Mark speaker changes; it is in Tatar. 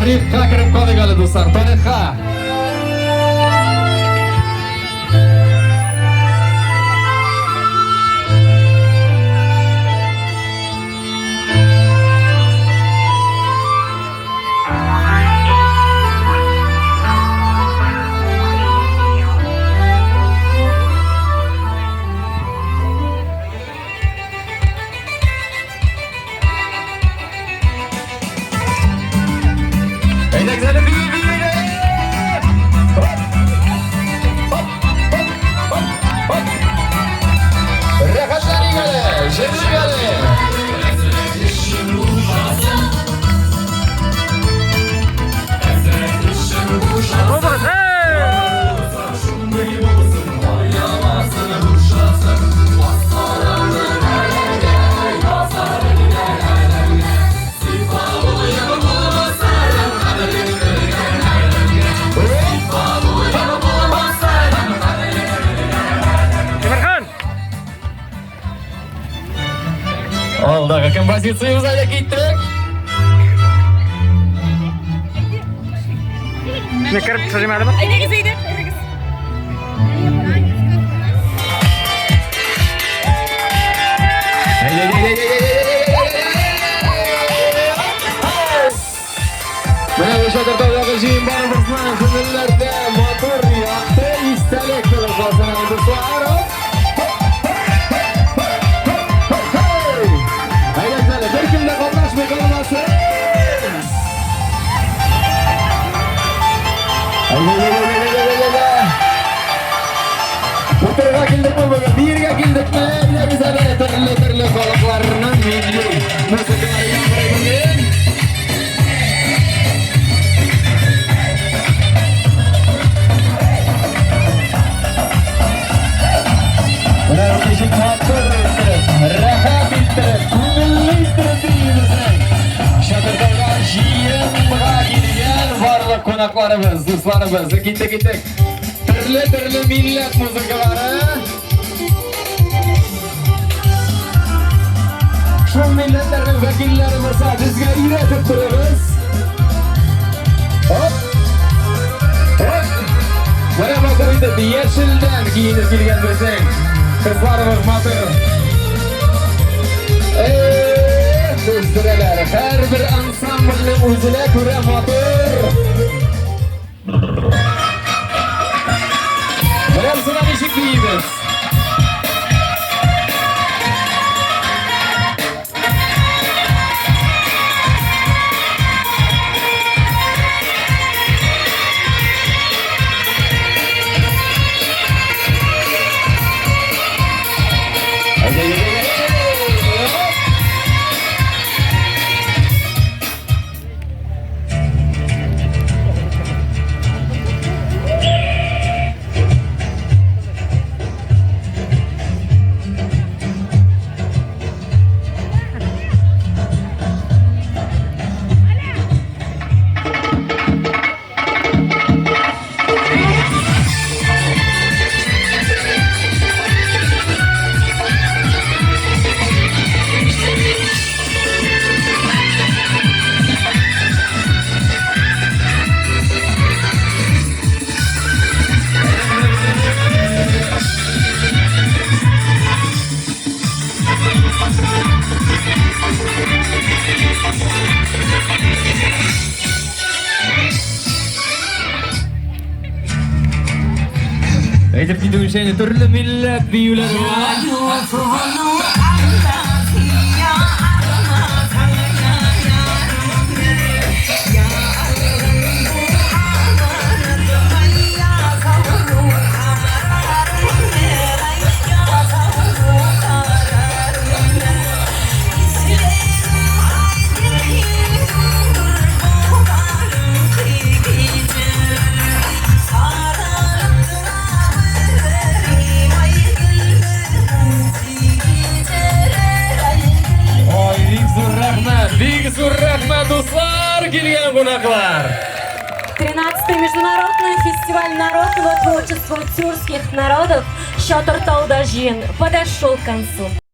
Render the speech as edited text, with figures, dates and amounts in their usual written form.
Speaker 1: Тарихка кереп калыйк әле, дуслар, тарихка. Әйдәгез әле бии бии Хоп! Хоп! Хоп! Хоп! Хоп! Рәхәтләник әле, җырлыйк әле.
Speaker 2: Тимерхан!
Speaker 1: Алдагы композициябез әле киттек.
Speaker 2: Менә кереп төшерим әле.
Speaker 3: Әйдәгез, әйдә, әйдәгез.
Speaker 1: Менә бу Чатыртаудагы җыен барыбызның күңелләрдә матур, якты истәлек булып калсын, дуслар. Әйдәгез әле, беркем дә катнашмый калмасын. Утырырга килдекме бүген? Биергә килдекме? Әйдәгез әле, төрле-төрле халыкларның милли музыкалары яңгырый бүген. Менә ничек матур иттереп, рәхәт иттереп, күңелле иттереп биибезнең. Чатыртауга җыенга килгән барлык кунакларыбыз, дусларыбыз. Киттек, киттек. Төрле-төрле милләт музыкалары. Шул милләтләрнең вәкилләре булса, безгә өйрәтеп торыгыз. Оп! Оп! Менә матур итеп яшелдән киенеп килгән безнең кызларыбыз матур. Эх, үстерәләр. Һәрбер ансамбльнең үзенә күрә матур. Менә сына ничек биибез. Әйдә-әйдә-әйдә. Әйтеп китүенчә, инде төрле милләт биюләре бар. Ой, бик зур рәхмәт, бик зур рәхмәт, дуслар, килгән кунаклар.
Speaker 4: 13-й международный фестиваль народного творчества тюркских народов «Чатыртауда җыен» подошел к концу.